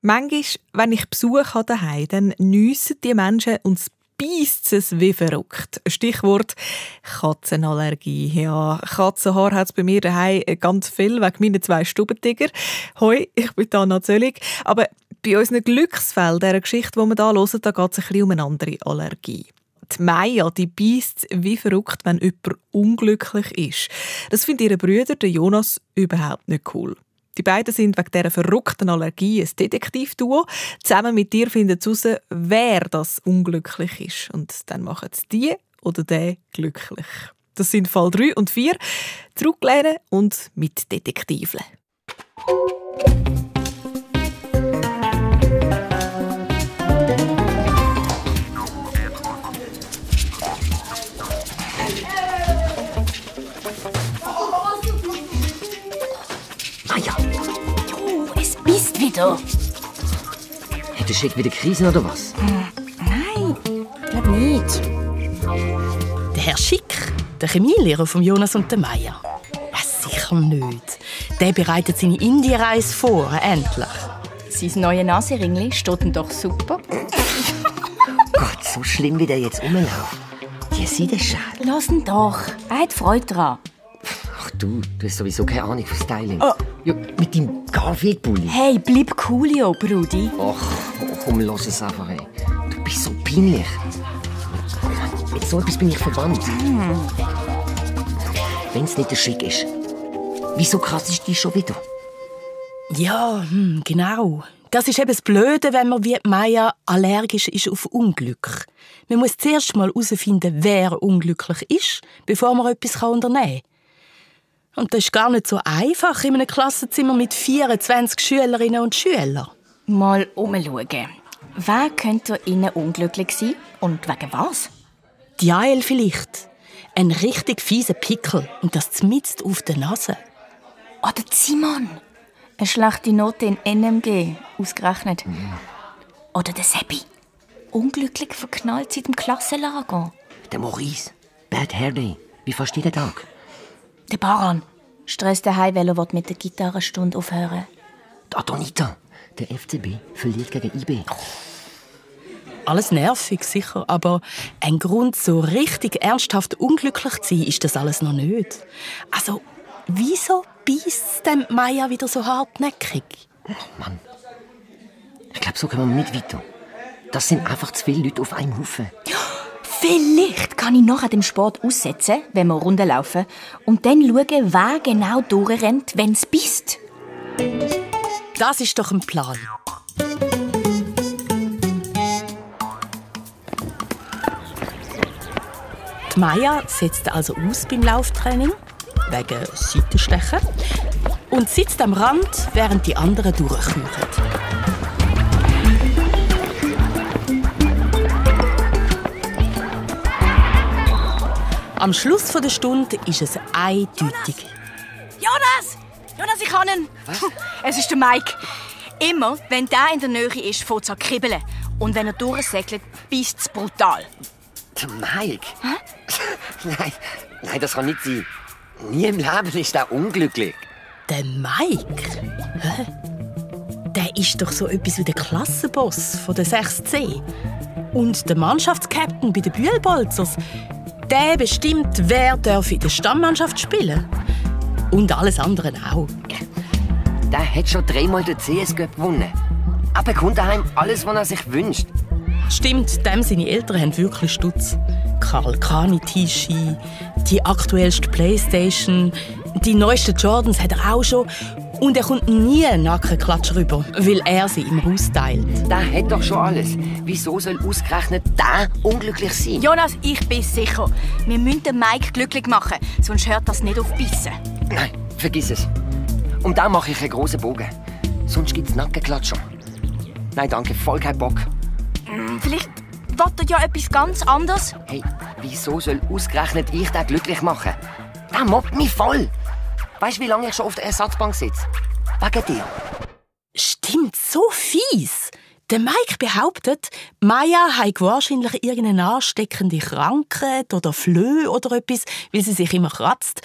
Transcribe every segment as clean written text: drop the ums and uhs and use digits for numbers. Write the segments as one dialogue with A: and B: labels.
A: Manchmal, wenn ich Besuch habe daheim, dann niessen die Menschen und es beisst es wie verrückt. Stichwort Katzenallergie. Ja, Katzenhaar hat es bei mir daheim ganz viel wegen meinen 2 Stubentiger. Hoi, ich bin Anna Zöllig. Aber bei unseren Glücksfällen, dieser Geschichte, die wir hier hören, da geht es ein bisschen um eine andere Allergie. Die Maya, die beisst wie verrückt, wenn jemand unglücklich ist. Das findet ihre Brüder, der Jonas, überhaupt nicht cool. Die beiden sind wegen dieser verrückten Allergie ein Detektivduo. Zusammen mit dir finden sie heraus, wer das unglücklich ist. Und dann machen sie die oder den glücklich. Das sind Fall 3 und 4. Zurücklehnen und mit Detektiven.
B: Wieder.
C: Hat der Schick wieder Krisen oder was?
B: Nein, ich glaube nicht.
D: Der Herr Schick, der Chemielehrer von Jonas und der Maya. Sicher nicht. Der bereitet seine Indienreise vor, endlich.
B: Sein neues Nasenringli steht ihm doch super.
C: Gott, so schlimm, wie der jetzt rumläuft. Die Seidenschal.
B: Lass ihn doch. Er hat Freude daran.
C: Ach du hast sowieso keine Ahnung von Styling. Oh. Ja, mit deinem Garfield-Pulli.
B: Hey, bleib coolio, Brudi.
C: Ach, komm, lass es einfach. Ey. Du bist so peinlich. Mit so etwas bin ich verwandt. Wenn es nicht der Schick ist. Wieso krass ist die schon wieder?
D: Ja, genau. Das ist eben das Blöde, wenn man wie Maya allergisch ist auf Unglück. Man muss zuerst mal herausfinden, wer unglücklich ist, bevor man etwas unternehmen kann. Und das ist gar nicht so einfach in einem Klassenzimmer mit 24 Schülerinnen und Schülern.
B: Mal umschauen. Wer könnte innen unglücklich sein und wegen was?
D: Die Jael vielleicht. Ein richtig fieser Pickel und das mitten auf der Nase.
B: Oder Simon. Eine schlechte Note in NMG, ausgerechnet. Oder der Seppi. Unglücklich verknallt seit dem Klassenlager.
C: Der Maurice. Bad Hair Day. Wie fast jeden Tag.
B: Der Baran. Stress daheim, weil er mit der Gitarrenstunde aufhören.
C: Die Adonita. Der FCB verliert gegen IB.
D: Alles nervig, sicher. Aber ein Grund, so richtig ernsthaft unglücklich zu sein, ist das alles noch nicht. Also, wieso beisst dem Maya wieder so hartnäckig?
C: Oh Mann. Ich glaube, so kommen wir nicht weiter. Das sind einfach zu viele Leute auf einem Haufen.
B: Vielleicht kann ich nachher den Sport aussetzen, wenn wir Runden laufen, und dann schauen, wer genau durchrennt, wenn es bist.
D: Das ist doch ein Plan. Die Maya setzt also aus beim Lauftraining, wegen Seitenstechen, und sitzt am Rand, während die anderen durchküchen. Am Schluss der Stunde ist es eindeutig.
B: Jonas, ich kann ihn. Was? Es ist der Mike. Immer, wenn der in der Nähe ist, fängt es an zu kribbeln. Und wenn er durchsegelt, beißt es brutal.
C: Der Mike? Hä? Nein, das kann nicht sein. Nie im Leben ist er unglücklich.
D: Der Mike? Hä? Der ist doch so etwas wie der Klassenboss von der 6C. Und der Mannschaftskapitän bei den Bühlbolzers. Der bestimmt, wer in der Stammmannschaft spielen darf. Und alles andere auch.
C: Der hat schon 3-mal den CS-Cup gewonnen. Er bekommt daheim alles, was er sich wünscht.
D: Stimmt, dem seine Eltern haben wirklich Stutz. Karl Kani-Tischi, die aktuellste Playstation, die neuesten Jordans hat er auch schon. Und er kommt nie einen Nackenklatscher rüber, weil er sie im Haus teilt.
C: Der hat doch schon alles. Wieso soll ausgerechnet der unglücklich sein?
B: Jonas, ich bin sicher. Wir müssen den Mike glücklich machen, sonst hört das nicht auf Bissen.
C: Nein, vergiss es. Und dann mache ich einen grossen Bogen. Sonst gibt es Nackenklatscher. Nein, danke, voll kein Bock.
B: Vielleicht will er ja etwas ganz anderes.
C: Hey, wieso soll ausgerechnet ich den glücklich machen? Der mobbt mich voll. Weißt du, wie lange ich schon auf der Ersatzbank sitze? Wegen dir.
D: Stimmt, so fies. Der Mike behauptet, Maya habe wahrscheinlich irgendeine ansteckende Krankheit oder Flöhe oder etwas, weil sie sich immer kratzt.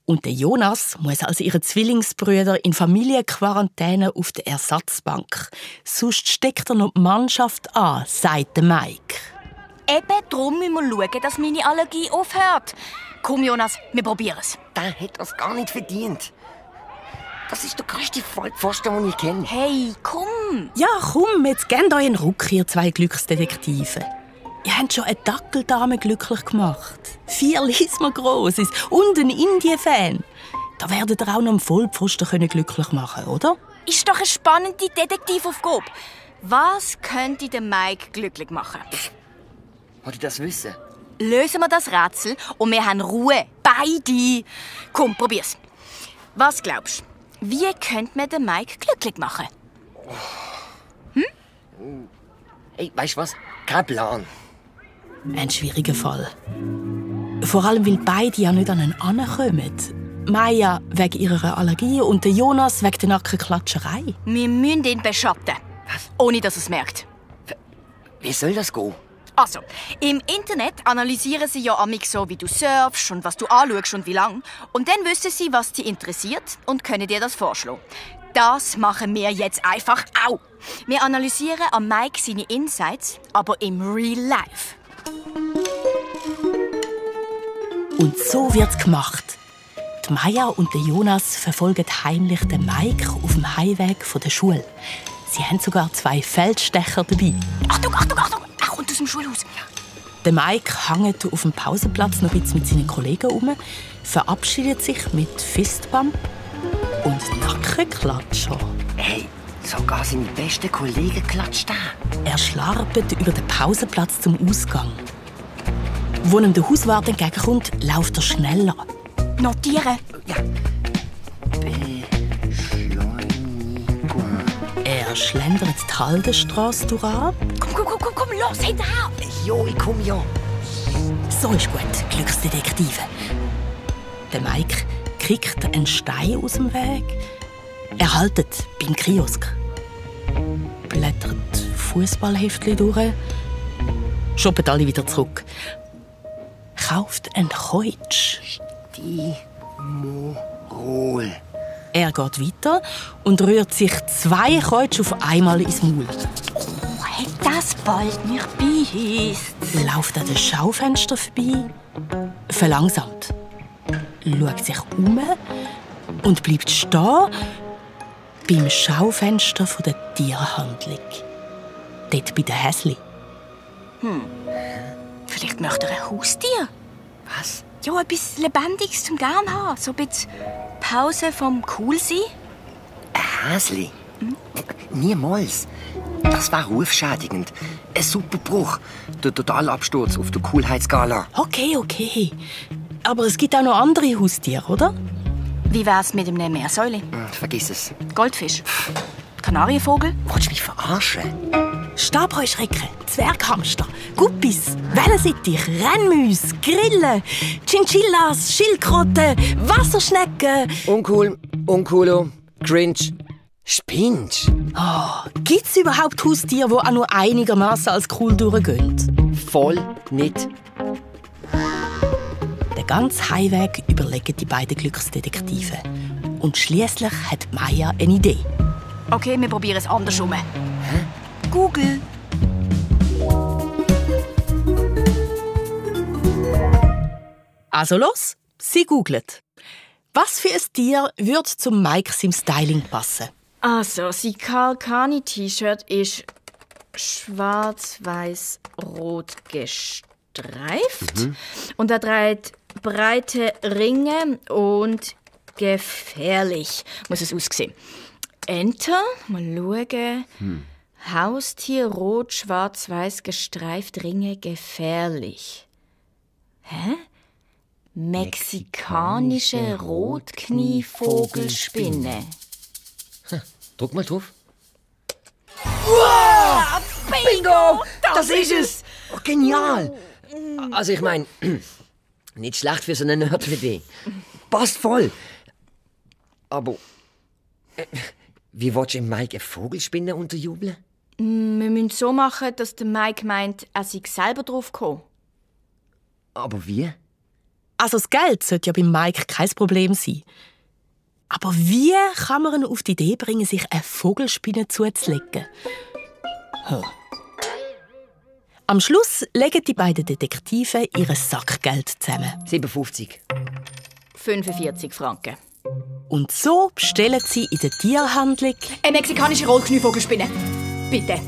D: Und der Jonas muss als ihre Zwillingsbrüder in Familienquarantäne auf der Ersatzbank. Sonst steckt er noch die Mannschaft an, sagt der Mike.
B: Eben darum müssen wir schauen, dass meine Allergie aufhört. Komm, Jonas, wir probieren es.
C: Der hat das gar nicht verdient. Das ist der grösste Vollpfosten, den ich kenne.
B: Hey, komm!
D: Ja, komm, jetzt gebt euch einen Ruck, ihr 2 Glücksdetektive. Ihr habt schon eine Dackeldame glücklich gemacht. 4 Lismer gross und ein Indien-Fan. Da werdet ihr auch noch einen Vollpfosten glücklich machen, oder?
B: Ist doch eine spannende Detektivaufgabe. Was könnte den Mike glücklich machen?
C: Wollt ihr das wissen?
B: Lösen wir das Rätsel und wir haben Ruhe. Beide. Komm, probier's. Was glaubst du? Wie könnte man den Mike glücklich machen?
C: Hey, weißt du was? Kein Plan.
D: Ein schwieriger Fall. Vor allem, weil beide ja nicht an ihn herankommen. Maya wegen ihrer Allergie und Jonas wegen der Nackenklatscherei.
B: Wir müssen ihn beschatten. Ohne, dass er es merkt.
C: Wie soll das gehen?
B: Also, im Internet analysieren sie ja amig so, wie du surfst und was du anschaust und wie lang. Und dann wissen sie, was dich interessiert und können dir das vorschlagen. Das machen wir jetzt einfach auch. Wir analysieren am Mike seine Insights, aber im Real Life.
D: Und so wird's gemacht. Die Maya und der Jonas verfolgen heimlich den Mike auf dem Heimweg von der Schule. Sie haben sogar 2 Feldstecher dabei.
B: Achtung, Achtung, Achtung! Er kommt aus dem Schulhaus.
D: Der Mike hängt auf dem Pausenplatz noch ein bisschen mit seinen Kollegen um, verabschiedet sich mit Fistbump und Nackenklatscher.
C: Hey, sogar seine besten Kollegen klatscht da.
D: Er schlarpet über den Pausenplatz zum Ausgang. Wo ihm der Hauswart entgegenkommt, läuft er schneller.
B: Notieren.
C: Ja. Beschleunigung.
D: Er schlendert die Haldenstrasse durch.
B: Komm, los, hinterher!
C: Jo, ich komm ja.
D: So ist gut, Glücksdetektive. Der Mike kriegt einen Stein aus dem Weg. Er haltet beim Kiosk. Blättert Fußballheftchen durch. Shoppen alle wieder zurück. Kauft einen Keutsch.
C: Stimorol.
D: Er geht weiter und rührt sich 2 Keutsch auf einmal ins Maul.
B: Hat das bald mich beißt.
D: Läuft an den Schaufenster vorbei, verlangsamt, schaut sich um und bleibt stehen beim Schaufenster der Tierhandlung. Dort bei den Häsli.
B: Vielleicht möchte er ein Haustier.
C: Was?
B: Ja, etwas Lebendiges zum gern haben. So ein bisschen Pause vom Coolsein.
C: Ein Häsli? Niemals. Das war rufschädigend. Ein super Bruch. Der Totalabsturz auf der Coolheitsskala.
D: Okay. Aber es gibt auch noch andere Haustiere, oder?
B: Wie wär's mit einem Meersäule?
C: Vergiss es.
B: Goldfisch? Kanarienvogel?
C: Wolltest du mich verarschen?
D: Stabheuschrecken, Zwerghamster, Guppis, Wellensittich, Rennmäuse, Grillen, Chinchillas, Schildkröten, Wasserschnecken.
C: Uncoolo, Cringe, Spinch.
D: Gibt's überhaupt Haustiere, die auch nur einigermaßen als cool durchgehen?
C: Voll nicht.
D: Den ganzen Heimweg überlegen die beiden Glücksdetektive. Und schließlich hat Maya eine Idee.
B: Okay, wir probieren es andersrum. Google.
D: Also los, sie googelt. Was für ein Tier würde zum Mike seinem Styling passen?
B: Also, sein Karl Kani-T-Shirt ist schwarz-weiß-rot gestreift. Und er trägt breite Ringe und gefährlich, muss es aussehen. Enter, mal schauen. Haustier, rot, schwarz-weiß, gestreift, Ringe, gefährlich. Hä? Mexikanische Rotknievogelspinne.
C: Druck mal drauf.
B: Bingo!
C: Das ist es! Oh, genial! Also ich meine, nicht schlecht für so einen Nerd wie dich. Passt voll. Aber wie willst du dem Mike eine Vogelspinne unterjubeln?
B: Wir müssen es so machen, dass der Mike meint, er sei selber drauf gekommen.
C: Aber wie?
D: Also das Geld sollte ja bei Mike kein Problem sein. Aber wie kann man ihn auf die Idee bringen, sich eine Vogelspinne zuzulegen? Am Schluss legen die beiden Detektive ihr Sackgeld zusammen.
C: 57.
B: 45 Franken.
D: Und so bestellen sie in der Tierhandlung
B: Eine mexikanische Rollknüllvogelspinne. Bitte.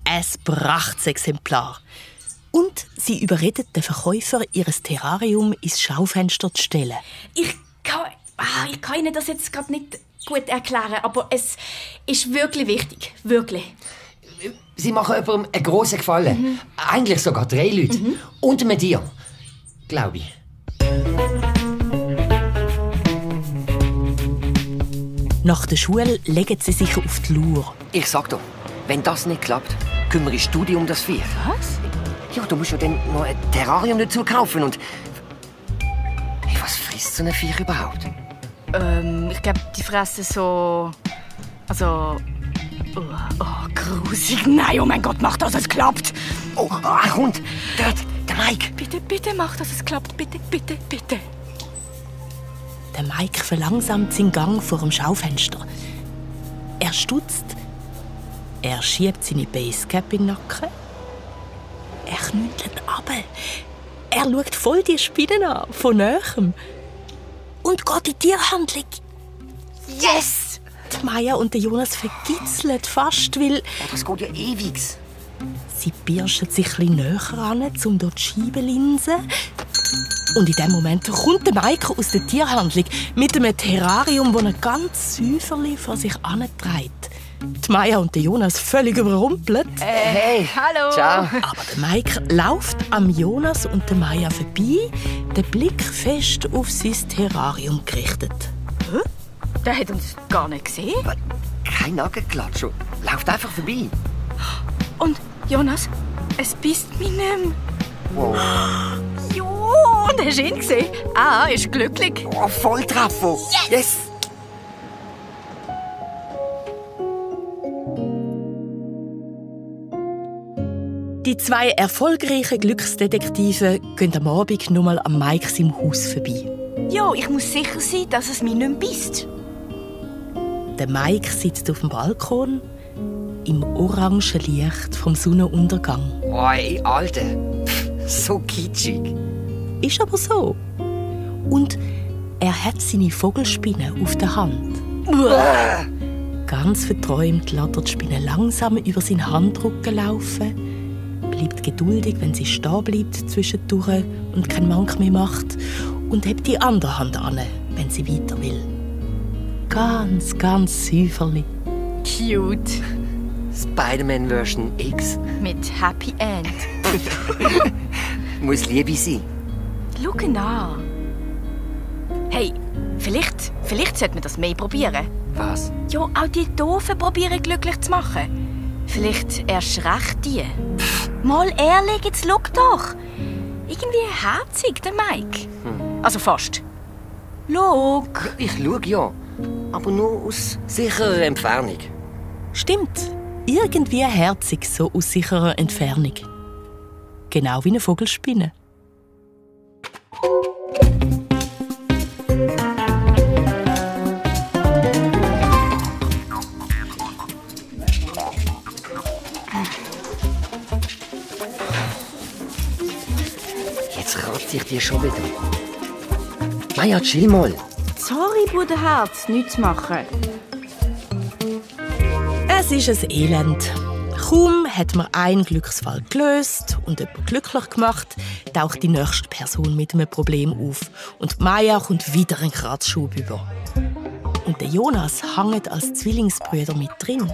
D: ein Prachtexemplar. Und sie überredet den Verkäufer, ihr Terrarium ins Schaufenster zu stellen.
B: Ich kann Ihnen das jetzt gerade nicht gut erklären, aber es ist wirklich wichtig. Wirklich.
C: Sie machen jemandem einen grossen Gefallen. Eigentlich sogar 3 Leute. Und mit dir. Glaube ich.
D: Nach der Schule legen sie sich auf die Lur.
C: Ich sag doch, wenn das nicht klappt, kümmerst du dich um das Viech.
B: Was?
C: Ja, du musst ja dann noch ein Terrarium dazu kaufen und... Hey, was frisst so ein Viech überhaupt?
B: Ich glaube, die fressen so... Also... Oh, grusig. Nein, oh mein Gott, mach das, es klappt.
C: Oh, ein Hund. Dort, der Mike.
B: Bitte, mach das, es klappt. Bitte.
D: Der Mike verlangsamt seinen Gang vor dem Schaufenster. Er stutzt. Er schiebt seine Basecap in den Nacken. Er knüttelt ab. Er schaut voll die Spinnen an, von Nähem. Und geht in die Tierhandlung.
B: Yes!
D: Die Maya und der Jonas vergitzeln fast, weil
C: Oh, das geht ja ewig.
D: sie pirschen sich etwas näher an, um dort die Scheiben zu linsen. Und in dem Moment kommt der Mike aus der Tierhandlung mit einem Terrarium, das er ganz säuferlich vor sich antreibt. Die Maya und der Jonas völlig überrumpelt.
C: Hey.
B: Hallo.
C: Ciao.
D: Aber der Mike läuft am Jonas und der Maya vorbei, den Blick fest auf sein Terrarium gerichtet.
B: Der hat uns gar nicht gesehen.
C: Kein Nagenklatsch. Läuft einfach vorbei.
B: Und Jonas, es bist mich nicht mehr.
C: Wow.
B: Jo, und hast du ihn gesehen? Ah, ist glücklich.
C: Oh, Volltreffer. Yes.
D: Die 2 erfolgreichen Glücksdetektive gehen am Abend noch mal am Mike seinem Haus vorbei.
B: Jo, ich muss sicher sein, dass es mich nicht mehr bist.
D: Der Mike sitzt auf dem Balkon im orangen Licht vom Sonnenuntergang.
C: Oh, ey, Alter. So kitschig.
D: Ist aber so. Und er hat seine Vogelspinne auf der Hand. Ganz verträumt lässt er die Spinne langsam über seinen Handrücken laufen, bleibt geduldig, wenn sie stehen bleibt zwischendurch und keinen Mank mehr macht, und hebt die andere Hand an, wenn sie weiter will. Ganz, ganz säuferlich.
B: Cute.
C: Spider-Man-Version X.
B: Mit Happy End.
C: Muss Liebe sein.
B: Schau ihn an. Hey, vielleicht sollte man das mehr probieren.
C: Was?
B: Ja, auch die Doofen probieren glücklich zu machen. Vielleicht erst recht die. Mal ehrlich, jetzt schau doch. Irgendwie herzig, der Mike. Also fast. Schau.
C: Ich schau ja. Aber nur aus sicherer Entfernung.
D: Stimmt, irgendwie herzig, so aus sicherer Entfernung. Genau wie eine Vogelspinne.
C: Jetzt kratze ich dir schon wieder. Maya, chill mal.
B: Sorry, Bruderherz, nichts machen.
D: Es ist ein Elend. Kaum hat man einen Glücksfall gelöst und jemanden glücklich gemacht, taucht die nächste Person mit einem Problem auf und Maya kommt wieder einen Kratzschub über. Und der Jonas hängt als Zwillingsbrüder mit drin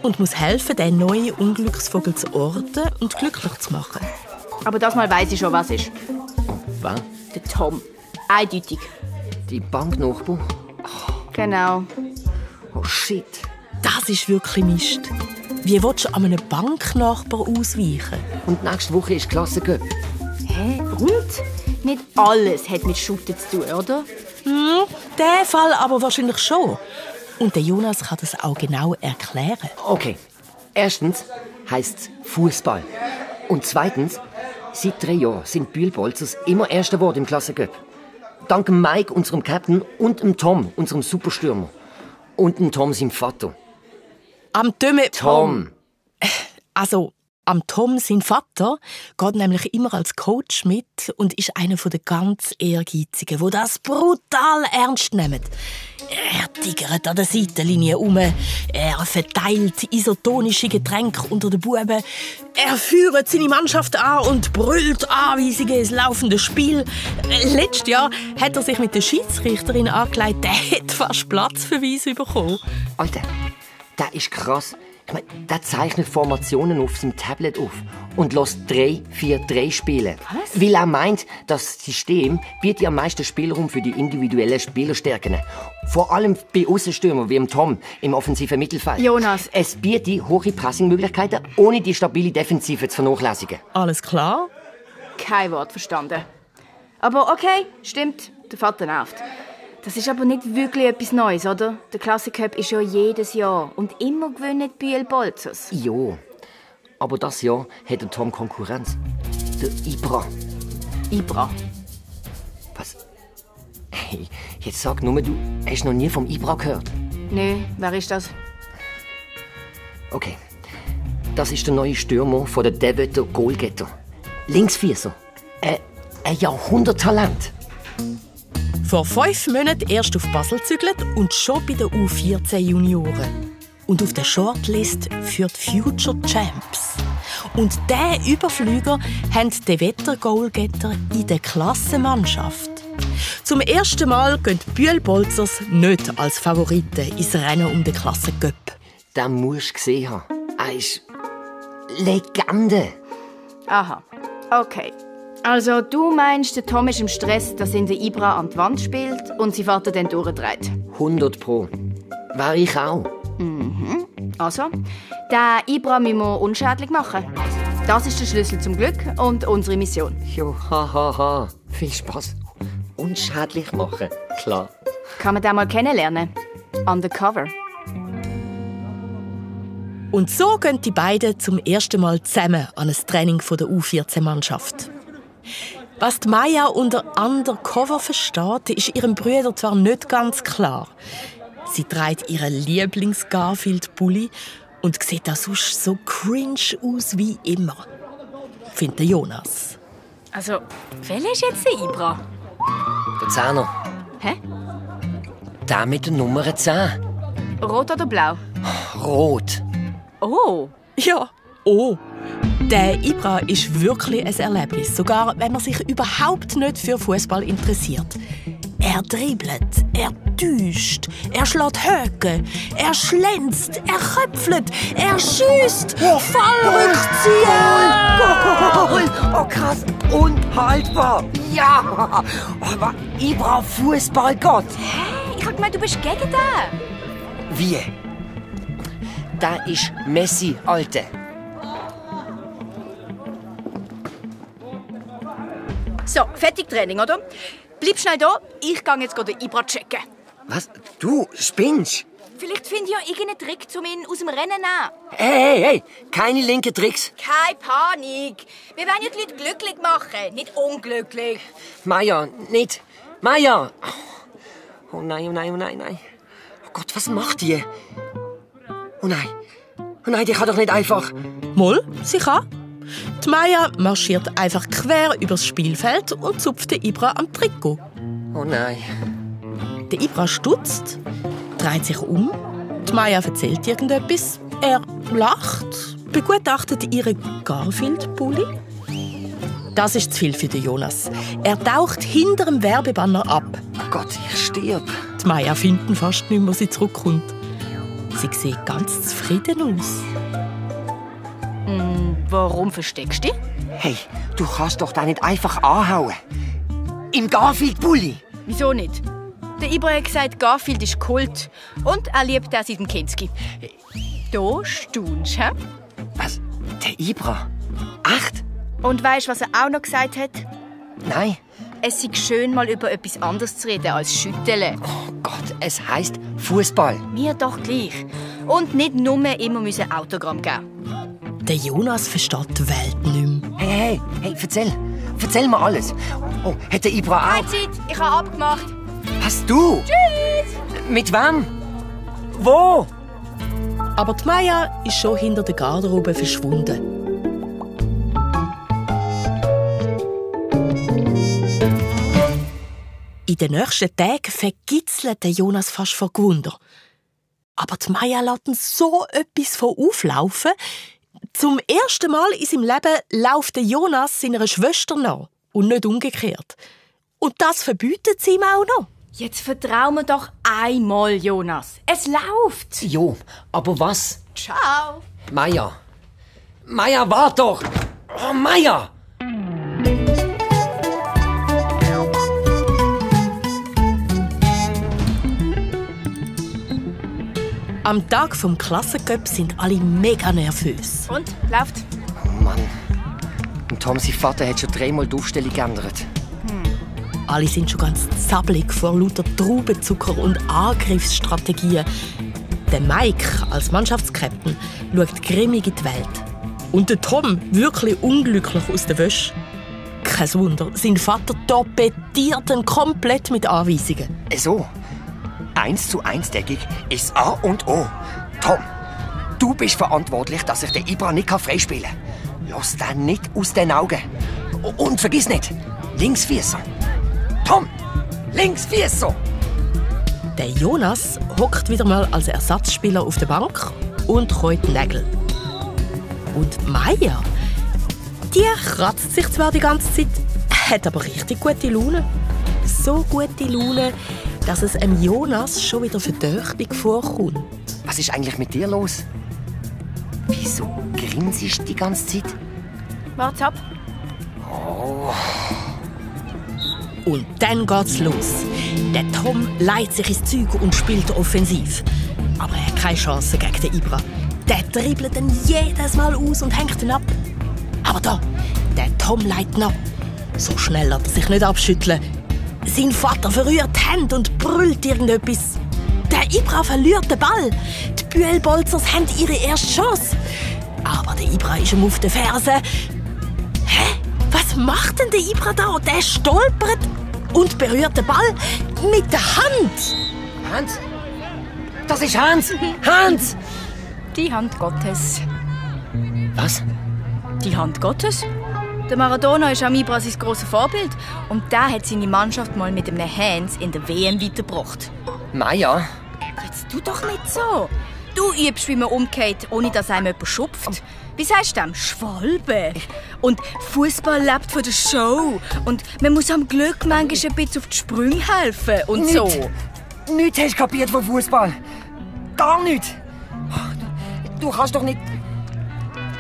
D: und muss helfen, den neuen Unglücksvogel zu orten und glücklich zu machen.
B: Aber das Mal weiss ich schon, was ist.
C: Was?
B: Der Tom. Eindeutig.
C: Die Banknachbar?
B: Genau.
C: Oh shit.
D: Das ist wirklich Mist. Wie willst du an einem Banknachbar ausweichen?
C: Und nächste Woche ist Klassencup.
B: Hä? Und? Nicht alles hat mit Shooten zu tun, oder?
D: Der Fall aber wahrscheinlich schon. Und der Jonas kann das auch genau erklären.
C: Okay. Erstens heisst es Fußball. Und zweitens Seit 3 Jahren sind Bühl-Bolzers immer Erster geworden im Klassencup. Dank dem Mike, unserem Captain, und dem Tom, unserem Superstürmer. Und dem Tom, seinem Vater.
D: Am Döme...
C: Tom!
D: Also, am Tom, sein Vater, geht nämlich immer als Coach mit und ist einer der ganz Ehrgeizigen, die das brutal ernst nehmen. Er tigert an der Seitenlinie herum, er verteilt isotonische Getränke unter den Buben, er führt seine Mannschaft an und brüllt Anweisungen ins laufende Spiel. Letztes Jahr hat er sich mit der Schiedsrichterin angelegt, der hat fast Platzverweis bekommen.
C: Alter, das ist krass. Ich meine, der zeichnet Formationen auf seinem Tablet auf und lässt 3-4-3 spielen. Was? Weil er meint, das System bietet am meisten Spielraum für die individuellen Spielerstärken. Vor allem bei Aussenstürmern wie dem Tom im offensiven Mittelfeld.
B: Jonas.
C: Es bietet hohe Pressingmöglichkeiten, ohne die stabile Defensive zu vernachlässigen.
D: Alles klar?
B: Kein Wort verstanden. Aber okay, stimmt, der Vater nervt. Das ist aber nicht wirklich etwas Neues, oder? Der Klassencup ist ja jedes Jahr und immer gewinnen die Bühl-Bolzers.
C: Ja, aber das Jahr hat der Tom Konkurrenz. Der Ibra.
B: Ibra?
C: Was? Hey, jetzt sag nur, du hast noch nie vom Ibra gehört.
B: Nö, wer ist das?
C: Okay, das ist der neue Stürmer von der Deventer Goalgetter. Linksvierser. Ein Jahrhunderttalent.
D: Vor 5 Monaten erst auf Basel gezügelt und schon bei den U14-Junioren. Und auf der Shortlist für die Future Champs. Und diesen Überflüger haben die Deventer-Goalgetter in der Klassenmannschaft. Zum ersten Mal gehen die Bühl-Bolzers nicht als Favoriten ins Rennen um den Klassencup.
C: Den musst du gesehen haben. Er ist Legende.
B: Aha, okay. Also, du meinst, der Tom ist im Stress, dass ihn der Ibra an die Wand spielt und sein Vater dann durchdreht?
C: 100 Pro. Wäre ich auch.
B: Also, den Ibra müssen wir unschädlich machen. Das ist der Schlüssel zum Glück und unsere Mission.
C: Jo, hahaha. Viel Spaß. Unschädlich machen, klar.
B: Kann man den mal kennenlernen? Undercover.
D: Und so gehen die beiden zum ersten Mal zusammen an ein Training der U14-Mannschaft. Was die Maya unter Undercover versteht, ist ihrem Bruder zwar nicht ganz klar. Sie trägt ihren Lieblings-Garfield-Pulli und sieht auch sonst so cringe aus wie immer, findet Jonas.
B: Also, welcher ist jetzt der Ibra?
C: Der Zehner.
B: Hä?
C: Der mit der Nummer 10.
B: Rot oder blau?
C: Rot.
B: Oh.
D: Ja, oh. Der Ibra ist wirklich ein Erlebnis, sogar wenn man sich überhaupt nicht für Fußball interessiert. Er dribbelt, er täuscht, er schlägt Höcke, er schlänzt, er köpfelt, er schießt, Fallrückzieher!
C: Goal! Oh krass, unhaltbar! Ja! Aber Ibra Fußballgott!
B: Hey, ich hab gemeint, du bist gegen den.
C: Wie? Da ist Messi, Alte.
B: So, fertig Training, oder? Bleib schnell da, ich gehe jetzt den Ibra checken.
C: Was? Du spinnst?
B: Vielleicht finde ich ja irgendeinen Trick, um ihn aus dem Rennen zu nehmen.
C: Hey! Keine linken Tricks.
B: Keine Panik. Wir wollen ja die Leute glücklich machen, nicht unglücklich.
C: Maya, nicht. Maya! Oh nein. Oh Gott, was macht die? Oh nein, die kann doch nicht einfach...
D: Moll, sie kann. Die Maya marschiert einfach quer übers Spielfeld und zupft den Ibra am Trikot.
C: Oh nein.
D: Der Ibra stutzt, dreht sich um. Die Maya erzählt irgendetwas. Er lacht, begutachtet ihren Garfield-Pulli. Das ist zu viel für den Jonas. Er taucht hinter dem Werbebanner ab.
C: Oh Gott, ich stirb.
D: Die Maya findet ihn fast nicht mehr, als sie zurückkommt. Sie sieht ganz zufrieden aus.
B: Warum versteckst du dich?
C: Hey, du kannst doch da nicht einfach anhauen. Im Garfield-Pulli.
B: Wieso nicht? Der Ibra hat gesagt, Garfield ist Kult. Und er liebt auch seit dem Kinski. Da staunst du, hä?
C: Was? Der Ibra? Echt?
B: Und weisst du, was er auch noch gesagt hat?
C: Nein.
B: Es sei schön, mal über etwas anderes zu reden als Schütteln.
C: Oh Gott, es heisst Fußball.
B: Mir doch gleich. Und nicht nur immer Autogramm geben.
D: Der Jonas versteht die Welt nicht mehr.
C: Hey, erzähl mir alles. Oh, hat der Ibra auch...
B: Keine Zeit, ich habe abgemacht.
C: Hast du?
B: Tschüss!
C: Mit wem? Wo?
D: Aber die Maya ist schon hinter der Garderobe verschwunden. In den nächsten Tagen vergitzelt der Jonas fast vor Gewunder. Aber die Maya lässt ihn so etwas von auflaufen. Zum ersten Mal in seinem Leben läuft der Jonas seiner Schwester nach und nicht umgekehrt. Und das verbietet sie ihm auch noch.
B: Jetzt vertrau mir doch einmal, Jonas. Es läuft.
C: Jo, aber was?
B: Ciao.
C: Maya, warte doch! Oh, Maya!
D: Am Tag vom Klassencup sind alle mega nervös.
B: Und? Läuft?
C: Oh Mann. Und Tom, sein Vater hat schon 3-mal die Aufstellung geändert.
D: Alle sind schon ganz zappelig vor lauter Traubenzucker und Angriffsstrategien. Der Mike als Mannschaftskapitän schaut grimmig in die Welt. Und der Tom wirklich unglücklich aus der Wäsche. Kein Wunder, sein Vater torpediert ihn komplett mit Anweisungen.
C: So. 1:1 Deckung ist A und O. Tom, du bist verantwortlich, dass ich den Ibra nicht freispielen kann. Lass den nicht aus den Augen. Und vergiss nicht, Linksfüßer. Tom, Linksfüßer.
D: Der Jonas hockt wieder mal als Ersatzspieler auf der Bank und käut die Nägel. Und Maya, die kratzt sich zwar die ganze Zeit, hat aber richtig gute Laune. So gute Laune, dass es dem Jonas schon wieder verdächtig vorkommt.
C: Was ist eigentlich mit dir los? Wieso grinsest du die ganze Zeit?
B: Warte ab.
D: Und dann geht's los. Der Tom leiht sich ins Zeug und spielt offensiv. Aber er hat keine Chance gegen den Ibra. Der dribbelt ihn jedes Mal aus und hängt ihn ab. Aber da, der Tom leitet ihn ab. So schnell lässt er sich nicht abschütteln. Sein Vater verrührt die Hände und brüllt irgendetwas. Der Ibra verliert den Ball. Die Bühlbolzers haben ihre erste Chance. Aber der Ibra ist ihm auf den Fersen. Hä? Was macht denn der Ibra da? Der stolpert und berührt den Ball mit der Hand.
C: Hans? Das ist Hans! Hans!
B: Die Hand Gottes.
C: Was?
B: Die Hand Gottes? Der Maradona ist am Ibra sein grosses Vorbild. Und der hat seine Mannschaft mal mit einem Hands in der WM weitergebracht.
C: Maya?
B: Jetzt tu doch nicht so. Du übst, wie man umgeht, ohne dass einem jemand schupft. Wie sagst du dem? Schwalbe. Und Fußball lebt von der Show. Und man muss am Glück manchmal ein bisschen auf die Sprünge helfen und so.
C: Nichts hast du kapiert von Fußball. Gar nichts. Du kannst doch nicht...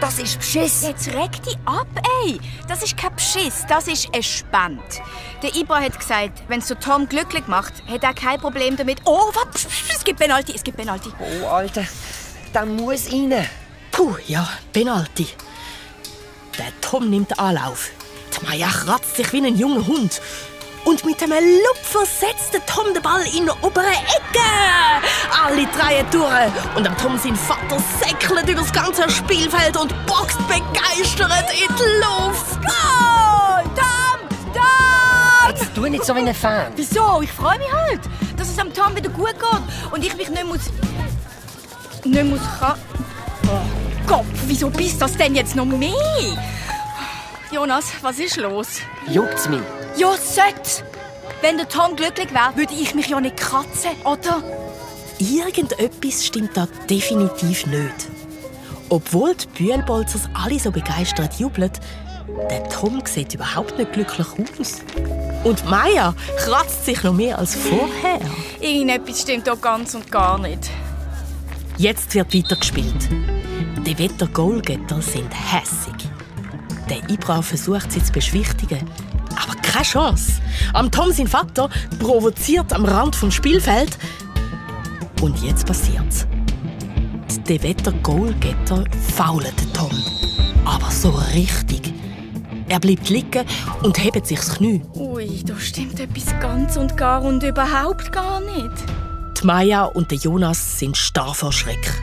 C: Das ist Beschiss.
B: Jetzt reg dich ab, ey. Das ist kein Beschiss, das ist ein Spend. Der Ibra hat gesagt, wenn es so Tom glücklich macht, hat er kein Problem damit. Oh, was? Es gibt Penalty, es gibt Penalty.
C: Oh, Alter, da muss rein.
D: Puh, ja, Penalty. Der Tom nimmt den Anlauf. Die Maya kratzt sich wie ein junger Hund. Und mit einem Lupfer setzt der Tom den Ball in die obere Ecke. Alle drehen durch. Und am Tom sein Vater säckelt über das ganze Spielfeld und boxt begeistert in die Luft.
B: Goal! Tom! Tom!
C: Jetzt tu nicht so wie ein Fan.
B: Wieso? Ich freue mich halt, dass es am Tom wieder gut geht. Und ich mich nicht muss Oh Gott, wieso bist das denn jetzt noch mehr? Jonas, was ist los?
C: Juckt's mich?
B: Ja, sollte. Wenn der Tom glücklich wäre, würde ich mich ja nicht kratzen, oder?
D: Irgendetwas stimmt da definitiv nicht. Obwohl die Bühlbolzers alle so begeistert jubeln, der Tom sieht überhaupt nicht glücklich aus. Und Maya kratzt sich noch mehr als vorher.
B: Irgendetwas stimmt da ganz und gar nicht.
D: Jetzt wird weitergespielt. Die Wetter-Goalgetter sind hässig. Der Ibra versucht sie zu beschwichtigen. Aber keine Chance. Am Tom sein Vater provoziert am Rand vom Spielfeld. Und jetzt passiert's. Die Wetter-Goalgetter faulen den Tom. Aber so richtig. Er bleibt liegen und hebt sich das Knie.
B: Ui, da stimmt etwas ganz und gar und überhaupt gar nicht.
D: Die Maya und der Jonas sind starr vor Schreck.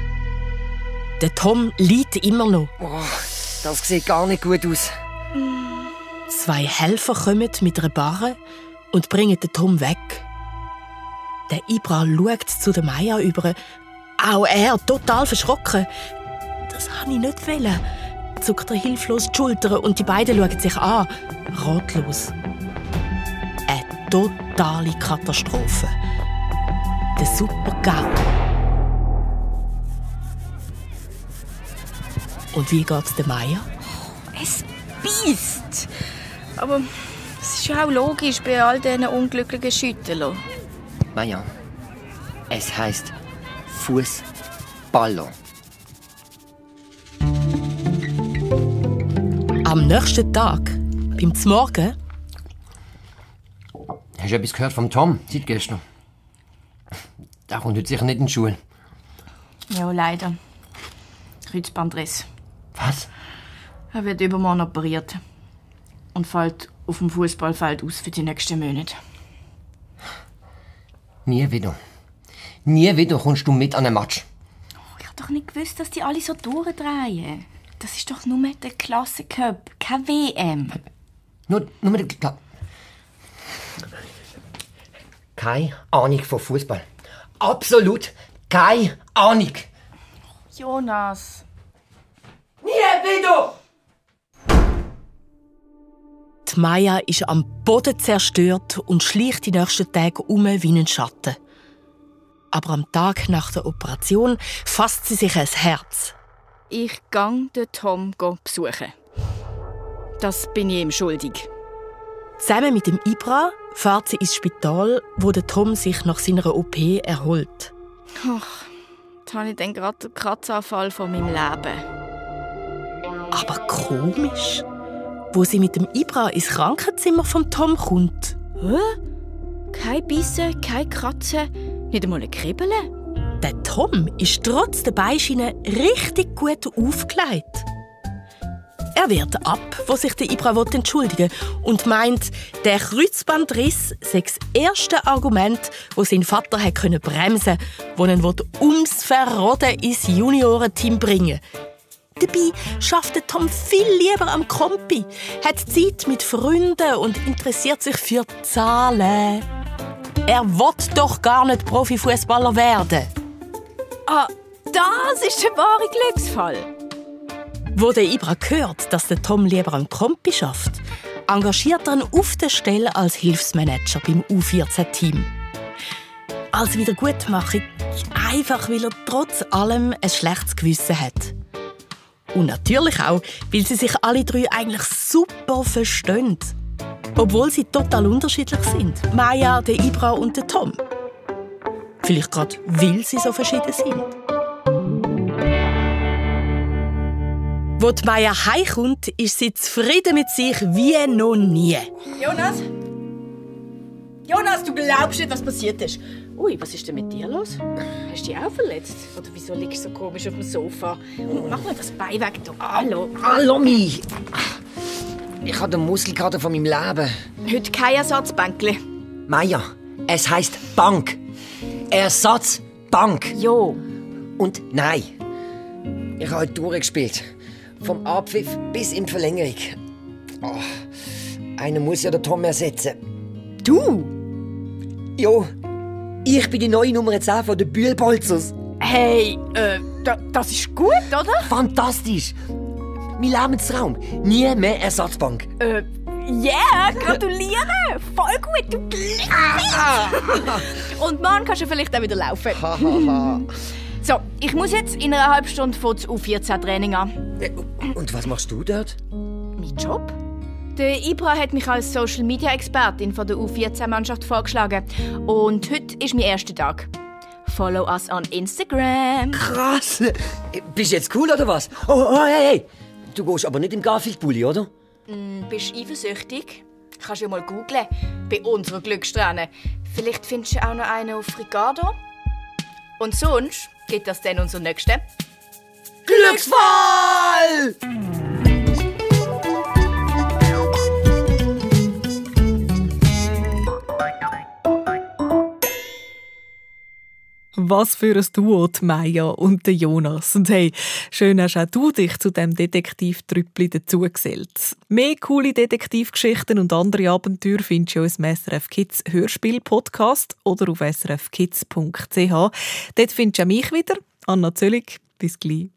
D: Der Tom liegt immer noch.
C: Oh, das sieht gar nicht gut aus.
D: 2 Helfer kommen mit einer Barre und bringen den Tom weg. Der Ibra schaut zu der Maya über. Auch er, total verschrocken. Das wollte ich nicht wollen. Zuckt er hilflos die Schultern und die beiden schauen sich an, ratlos. Eine totale Katastrophe. Der Super-GAU. Und wie geht's der Maya?
B: Es beißt. Aber es ist ja auch logisch bei all diesen unglücklichen Schütteln.
C: Maya, es heisst Fußballer.
D: Am nächsten Tag, beim Zmorgen.
C: Hast du etwas gehört vom Tom seit gestern? Der kommt heute sicher nicht in die Schule.
B: Ja, leider. Kreuzbandriss.
C: Was?
B: Er wird übermorgen operiert und fällt auf dem Fußballfeld aus für die nächsten Monate.
C: Nie wieder. Nie wieder kommst du mit an einen Match.
B: Oh, ich hab doch nicht gewusst, dass die alle so durchdrehen. Das ist doch nur der Klassencup, keine WM.
C: Nur mit der Keine Ahnung von Fußball. Absolut keine Ahnung.
B: Jonas.
C: Nie wieder!
D: Die Maya ist am Boden zerstört und schleicht die nächsten Tage um wie ein Schatten. Aber am Tag nach der Operation fasst sie sich ans Herz.
B: Ich gang den Tom besuchen. Das bin ich ihm schuldig.
D: Zusammen mit dem Ibra fährt sie ins Spital, wo der Tom sich nach seiner OP erholt.
B: Ach, jetzt habe ich dann gerade den Kratzanfall von meinem Leben.
D: Aber komisch, wo sie mit dem Ibra ins Krankenzimmer vom Tom kommt.
B: Kein Bissen, kein Kratzen, nicht einmal ein Kribbeln.
D: Der Tom ist trotz der Beischiene richtig gut aufgelegt. Er wehrt ab, wo sich der Ibra entschuldigen will und meint, der Kreuzbandriss sei das erste Argument, das sein Vater bremsen konnte, das ihn ums Verroden ins Juniorenteam bringen will. Dabei schafft der Tom viel lieber am Kompi, hat Zeit mit Freunden und interessiert sich für Zahlen. Er will doch gar nicht Profifußballer werden.
B: Ah, das ist der wahre Glücksfall.
D: Wo der Ibra hört, dass der Tom lieber am Kompi schafft, engagiert er ihn auf der Stelle als Hilfsmanager beim U14-Team. Als Wiedergutmachung, einfach weil er trotz allem ein schlechtes Gewissen hat. Und natürlich auch, weil sie sich alle 3 eigentlich super verstehen. Obwohl sie total unterschiedlich sind. Maya, der Ibra und der Tom. Vielleicht gerade, weil sie so verschieden sind. Wo die Maya heimkommt, ist sie zufrieden mit sich wie noch nie.
B: Jonas? Jonas, du glaubst nicht, was passiert ist. Ui, was ist denn mit dir los? Hast du dich auch verletzt? Oder wieso liegst du so komisch auf dem Sofa? Und mach mal das Bein weg. Du. Hallo.
C: Hallo, mich! Ich habe den Muskelkater von meinem Leben.
B: Heute kein Ersatzbänkli.
C: Maya, es heisst Bank. Ersatzbank.
B: Jo.
C: Und nein. Ich habe heute durchgespielt. Vom Abpfiff bis in die Verlängerung. Oh, einer muss ja den Tom ersetzen.
B: Du?
C: Jo, ich bin die neue Nummer 10 von den Bühlbolzers.
B: Hey, das ist gut, oder?
C: Fantastisch. Mein Lebenstraum. Nie mehr Ersatzbank.
B: Yeah, gratuliere! Voll gut, du Glück! Und morgen kannst du vielleicht auch wieder laufen. So, ich muss jetzt in einer halben Stunde vor das U14-Training an.
C: Und was machst du dort?
B: Mein Job? Der Ibra hat mich als Social-Media-Expertin von der U14-Mannschaft vorgeschlagen. Und heute ist mein erster Tag. Follow us on Instagram.
C: Krass! Bist du jetzt cool, oder was? Oh, hey! Du gehst aber nicht im Garfield-Pulli, oder?
B: Bist du eifersüchtig? Kannst du ja mal googlen. Bei unserer Glückssträhne. Vielleicht findest du auch noch einen auf Ricardo. Und sonst geht das dann unser nächster
C: Glücksfall!
A: Was für ein Duo, die Maya und der Jonas. Und hey, schön hast auch du dich zu dem Detektivtrüppli dazugesellt. Mehr coole Detektivgeschichten und andere Abenteuer findest du im SRF Kids Hörspiel-Podcast oder auf srfkids.ch. Dort findest du auch mich wieder, Anna Zöllig. Bis gleich.